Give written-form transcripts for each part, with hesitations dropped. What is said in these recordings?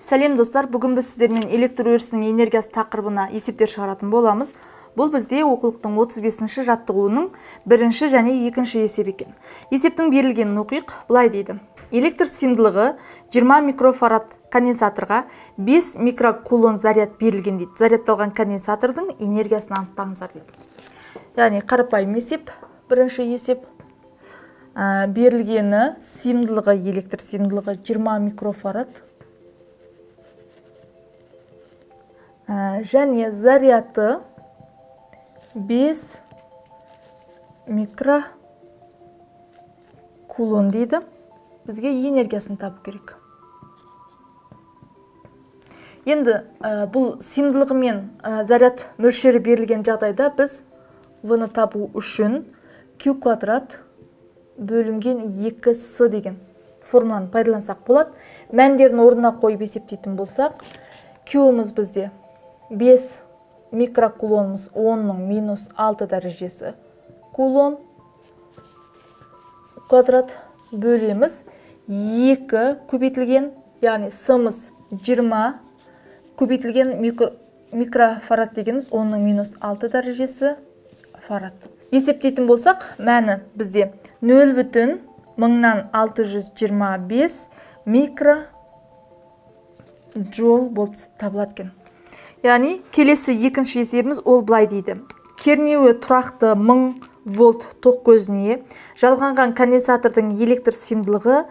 Сәлем достар, бүгін біз сіздермен электр өрісінің энергиясы тақырыбына есептер шығаратын боламыз. Бұл бізде оқулықтың 35-ші жаттығуының бірінші және екінші есебі екен. Есептің берілгенін оқиық. Былай дейді. Электр сыйымдылығы 20 микрофарад конденсаторға 5 микрокулон заряд берілген дейді. Зарядталған конденсатордың энергиясын анықтаңыздар дейді. Яғни қарапайым есеп, бірінші есеп. Берілгені сыйымдылығы, электр сыйымдылығы 20 микрофарад. Және заряды 5 микрокулон дейді. Бізге энергиясын табу керек. Енді бұл сыйымдылығы мен заряд мөлшері берілген жағдайда біз В-ны табу үшін Q квадрат бөлінген 2С деген формуланы пайдалансақ болады. Мәндерін орнына қойып есептейтін болсақ, Q-ымыз бізде 5 микрокулонымыз 10-ның минус 6 дәрежесі кулон квадрат бөлеміз 2 көбейтілген, яғни С-ымыз 20 көбейтілген микрофарад дегеніміз 10-ның минус 6 дәрежесі фарад. Есептейтін болсақ, мәні бізде 0,1625 микроджоул болып табылады екен. Яғни келесі екінші есебіміз ол былай дейді. Кернеуі тұрақты 1000 вольт тоқ көзіне жалғанған конденсатордың электр сыйымдылығы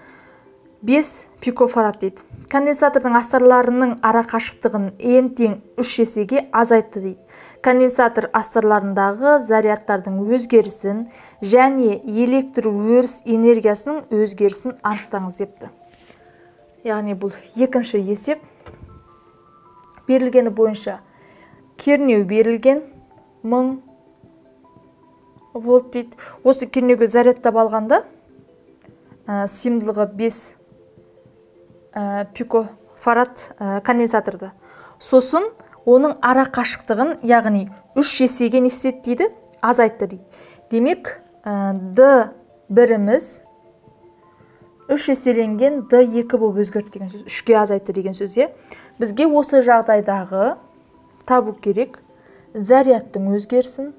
5 пикофарад дейді. Конденсатордың астарларының ара қашықтығын n тең 3 есеге азайтты дейді. Конденсатор астарларындағы зарядтардың өзгерісін және электр өріс энергиясының өзгерісін анықтаңыз депті. Яғни бұл екінші есеп. Берілгені бойынша кернеу берілген 1000 вольт дейді. Осы кернеуге зарядтап алғанда сыйымдылығы 5 пикофарад конденсаторды. Сосын оның ара қашықтығын, яғни 3 есеге не істеді дейді, азайтты дейді. Демек, D біріміз 3 еселенген D2 болып өзгерді деген сөз, 3-ке азайтты деген сөз. Бізге осы жағдайдағы табу керек зарядтың өзгерісін,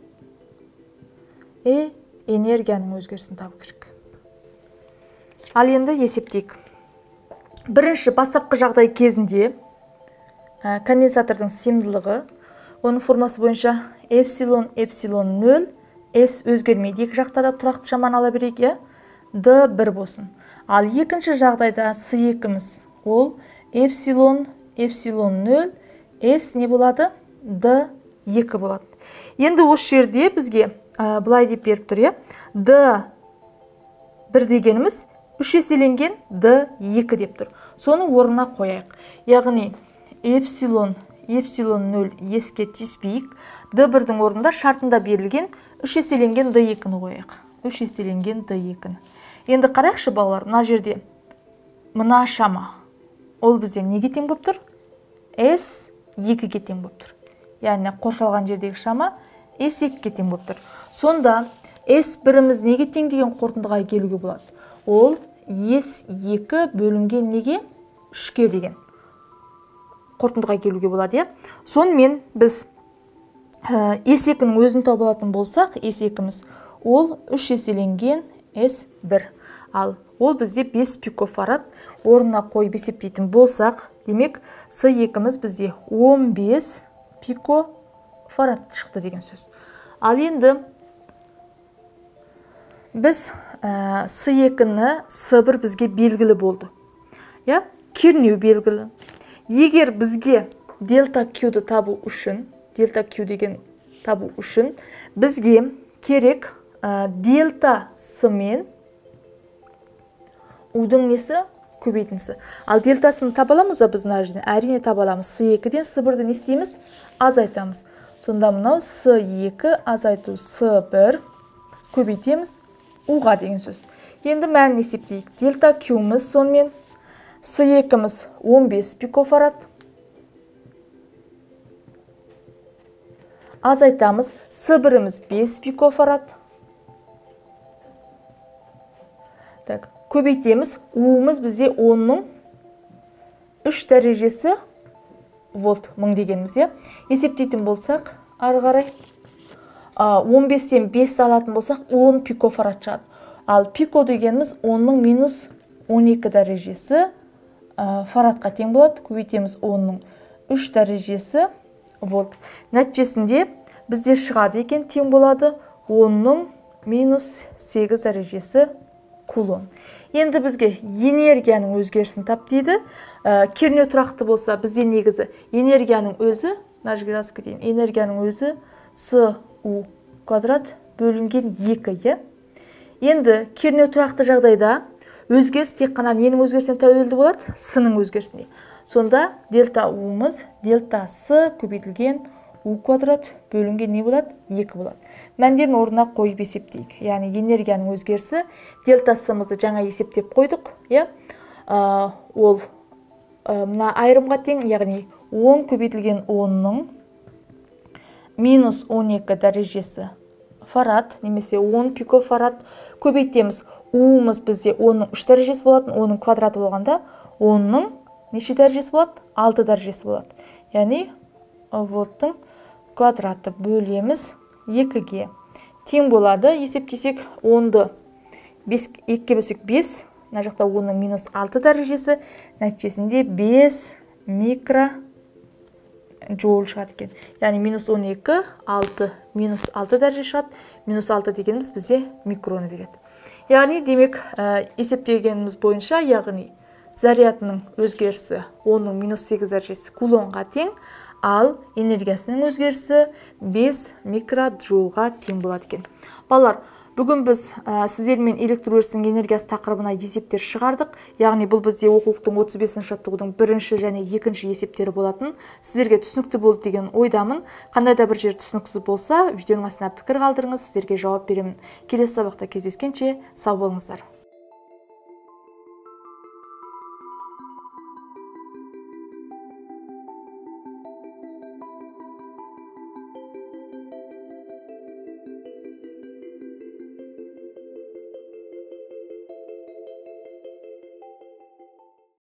энергияның өзгерісін табу керек. Ал енді есептейік. Бірінші бастапқы жағдай кезінде конденсатордың сыйымдылығы, оның формасы бойынша эпсилон, эпсилон 0, S өзгермейді. Екі жақта да тұрақты шаманы ала берейік, иә? D 1 болсын. Ал екінші жағдайда С2-міз ол эпсилон, эпсилон 0, S не болады? D 2 болады. Енді осы жерде бізге былай деп беріп тұр, иә? D 1 дегеніміз 3 еселенген D 2 деп тұр. Соны орнына қояйық. Яғни эпсилон, эпсилон 0 S-ке тиіспейік. D 1-дің орнында шартында берілген 3 еселенген D 2-ні қояйық. 3 еселенген D 2-ні. Енді қарайықшы балалар, мына жерде мына шама ол бізде неге тең болып тұр? S 2-ге тең болып тұр. Яғни қоршалған жердегі шама S 2-ге тең болып тұр. Сонда S біріміз неге тең деген қорытындыға келуге болады? Ол S 2 бөлінген неге? 3-ке деген қорытындыға келуге болады, иә? Сонымен біз S 2-нің өзін тауып алатын болсақ, S 2-міз ол 3 еселенген S 1. Ал ол бізде 5 пикофарад. Орнына қойып есептейтін болсақ, демек С 2-міз бізде 15 пикофарад шықты деген сөз. Ал енді біз С 2-ні С 1 бізге белгілі болды. Иә? Кернеу белгілі. Егер бізге дельта Q-ді табу үшін, дельта Q деген табу үшін бізге керек дельта С мен U-дың несі? Көбейтіндісі. Ал дельтасын таба аламыз ба біз мына жерден? Әрине таба аламыз. С 2-ден С 1-ді не істейміз? Азайтамыз. Сонда мынау С 2 азайту С 1 көбейтеміз U-ға деген сөз. Енді мәнін есептейік. Дельта Q-міз сонымен С 2-міз 15 пикофарад. Азайтамыз. С 1-міз 5 пикофарад. Так, көбейтеміз. U-мыз бізде 10-ның 3 дәрежесі вольт 1000 дегеніміз, иә. Есептейтін болсақ, ары қарай 15-тен 5 алатын болсақ, 10 пикофарад шығады. Ал пико дегеніміз 10-ның минус 12 дәрежесі фарадқа тең болады. Көбейтеміз 10-ның 3 дәрежесі вольт. Нәтижесінде бізде шығады екен, тең болады 10-ның минус 8 дәрежесі кулон. Енді бізге энергияның өзгерісін тап дейді. Кернеу тұрақты болса, бізде негізі энергияның өзі, мына жерге жазып кетейін, энергияның өзі С У квадрат бөлінген 2, иә? Енді кернеу тұрақты жағдайда өзгеріс тек қана ненің өзгерісіне тәуелді болады? С-ның өзгерісіне. Сонда дельта У-мыз дельта С көбейтілген У квадрат бөлінген не болады? 2 болады. Мәндерін орнына қойып есептейік. Яғни энергияның өзгерісі дельта С-мызды жаңа есептеп қойдық, иә? Ол мына айырымға тең, яғни 10 көбейтілген 10-ның минус 12 дәрежесі фарад немесе 10 пикофарад көбейтеміз. У-мыз бізде 10-ның 3 дәрежесі болатын, 10-ның квадраты болғанда 10-ның неше дәрежесі болады? 6 дәрежесі болады. Яғни вольттың квадраты бөлеміз 2-ге. Тең болады, есептесек 10-ды 2-ге бөлсек 5, мына жақта 10-ның минус 6 дәрежесі, нәтижесінде 5 микроджоуль шығады екен. Яғни минус 12, 6, минус 6 дәреже шығады. Минус 6 дегеніміз бізде микроны береді. Яғни, демек, есептегеніміз бойынша, яғни зарядының өзгерісі 10-ның минус 8 дәрежесі кулонға тең, ал энергиясының өзгерісі 5 микроджоульға тең болады екен. Балалар, бүгін біз сіздермен электр өрісінің энергиясы тақырыбына есептер шығардық. Яғни бұл бізде оқулықтың 35-ші жаттығудың бірінші және екінші есептері болатын. Сіздерге түсінікті болды деген ойдамын. Қандай да бір жер түсініксіз болса, видеоның астына пікір қалдырыңыз, сіздерге жауап беремін. Келесі сабақта кездескенше сау болыңыздар.